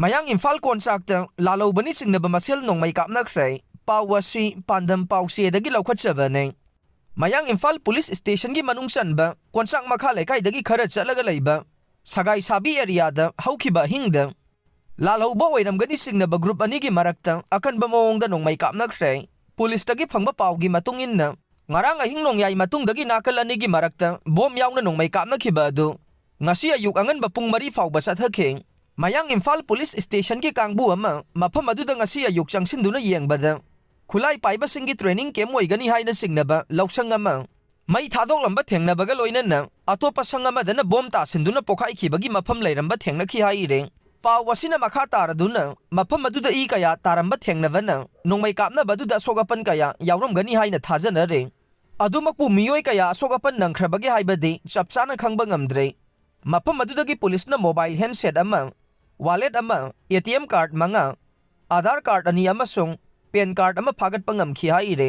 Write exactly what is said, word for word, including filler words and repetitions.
ꯃꯌꯥꯡ ꯏꯝꯐꯥꯜ ꯀꯣꯟꯆꯥꯛꯇ ꯂꯥꯜꯍꯧꯕꯅꯤ ꯆꯤꯡꯅꯕ ꯃꯁꯦꯜ ꯅꯣꯡꯃꯩ ꯀꯥꯞꯅꯈ꯭ꯔꯦ꯫ ꯄꯥꯎ ꯑꯁꯤ ꯄꯥꯟꯗꯝ ꯄꯥꯎꯆꯦꯗꯒꯤ ꯂꯧꯈꯠꯆꯕꯅꯦ꯫ ꯃꯌꯥꯡ ꯏꯝꯐꯥꯜ ꯄꯨꯂꯤꯁ ꯁ꯭ꯇꯦꯁꯟꯒꯤ ꯃꯅꯨꯡ ꯆꯟꯕ ꯀꯣꯟꯆꯥꯛ ꯃꯈꯥ ꯂꯩꯀꯥꯏꯗꯒꯤ ꯈꯔ ꯆꯠꯂꯒ ꯂꯩꯕ ꯁꯒꯥꯏ ꯁꯥꯕꯤ ꯑꯦꯔꯤꯌꯥꯗ ꯍꯧꯈꯤꯕ ꯑꯍꯤꯡꯗ ꯂꯥꯜꯍꯧꯕ ꯑꯣꯏꯔꯝꯒꯅꯤ ꯆꯤꯡꯅꯕ ꯒ꯭ꯔꯨꯞ ꯑꯅꯤꯒꯤ ꯃꯔꯛꯇ ꯑꯀꯟꯕ ꯃꯑꯣꯡꯗ ꯅꯣꯡꯃꯩ ꯀꯥꯞꯅꯈ꯭ꯔꯦ꯫ ꯄꯨꯂꯤꯁꯇꯒꯤ ꯐꯪꯕ ꯄꯥꯎꯒꯤ ꯃꯇꯨꯡ ꯏꯟꯅ, ꯉꯔꯥꯡ ꯑꯍꯤꯡ ꯅꯣꯡꯌꯥꯏ ꯃꯇꯨꯡꯗꯒꯤ ꯅꯥꯀꯜ ꯑꯅꯤꯒꯤ ꯃꯔꯛꯇ ꯕꯣꯝ ꯌꯥꯎꯅ ꯅꯣꯡꯃꯩ ꯀꯥꯞꯅꯈꯤꯕ ꯑꯗꯨ ꯉꯁꯤ ꯑꯌꯨꯛ ꯑꯉꯟꯕ ꯄꯨꯡ ꯃꯔꯤ ꯐꯥꯎꯕ ꯆꯠꯊꯈꯤ꯫ ꯃꯌꯥꯡ ꯏꯝꯐꯥꯜ ꯄꯨꯂꯤꯁ ꯁ꯭ꯇꯦꯁꯟꯒꯤ ꯀꯥꯡꯕꯨ ꯑꯃ ꯃꯐꯝ ꯑꯗꯨꯗ ꯉꯁꯤ ꯑꯌꯨꯛ ꯆꯪꯁꯤꯟꯗꯨꯅ ꯌꯦꯡꯕꯗ, ꯈꯨꯠꯂꯥꯏ ꯄꯥꯏꯕꯁꯤꯡꯒꯤ ꯇ꯭ꯔꯦꯅꯤꯡ ꯀꯦꯝꯞ ꯑꯣꯏꯒꯅꯤ ꯍꯥꯏꯅ ꯆꯤꯡꯅꯕ ꯂꯧꯁꯪ ꯑꯃ ꯃꯩ ꯊꯥꯗꯣꯛꯂꯝꯕ ꯊꯦꯡꯅꯕꯒ ꯂꯣꯏꯅꯅ ꯑꯇꯣꯞꯄ ꯁꯪ ꯑꯃꯗꯅ ꯕꯣꯝ ꯇꯥꯁꯤꯟꯗꯨꯅ ꯄꯣꯈꯥꯏꯈꯤꯕꯒꯤ ꯃꯐꯝ ꯂꯩꯔꯝꯕ ꯊꯦꯡꯅꯈꯤ ꯍꯥꯏꯔꯦ꯫ ꯄꯥꯎ ꯑꯁꯤꯅ ꯃꯈꯥ ꯇꯥꯔꯗꯨꯅ, ꯃꯐꯝ ꯑꯗꯨꯗ ꯏ ꯀꯌꯥ ꯇꯥꯔꯝꯕ ꯊꯦꯡꯅꯕꯅ ꯅꯣꯡꯃꯩ ꯀꯥꯞꯅꯕ ꯑꯗꯨꯗ ꯑꯁꯣꯛ ꯑꯄꯟ ꯀꯌꯥ ꯌꯥꯎꯔꯝꯒꯅꯤ ꯍꯥꯏꯅ ꯊꯥꯖꯅꯔꯦ꯫ ꯑꯗꯨꯃꯛꯄꯨ ꯃꯤꯑꯣꯏ ꯀꯌꯥ ꯑꯁꯣꯛ ꯑꯄꯟ ꯅꯪꯈ꯭ꯔꯕꯒꯦ ꯍꯥꯏꯕꯗꯤ ꯆꯞ ꯆꯥꯅ ꯈꯪꯕ ꯉꯝꯗ꯭ꯔꯦ꯫ ꯃꯐꯝ ꯑꯗꯨꯗꯒꯤ ꯄꯨꯂꯤꯁꯅ ꯃꯣꯕꯥꯏꯜ ꯍꯦꯟꯁꯦꯠ ꯑꯃ, ꯋꯥꯂꯦꯠ ꯑꯃ, ꯑꯦ ꯇꯤ ꯑꯦꯝ ꯀꯥꯔꯗ ꯃꯉꯥ, ꯑꯥꯙꯥꯔ ꯀꯥꯔꯗ ꯑꯅꯤ ꯑꯃꯁꯨꯡ ꯄꯦꯟ ꯀꯥꯔꯗ ꯑꯃ ꯐꯥꯒꯠꯄ ꯉꯝꯈꯤ ꯍꯥꯏꯔꯦ꯫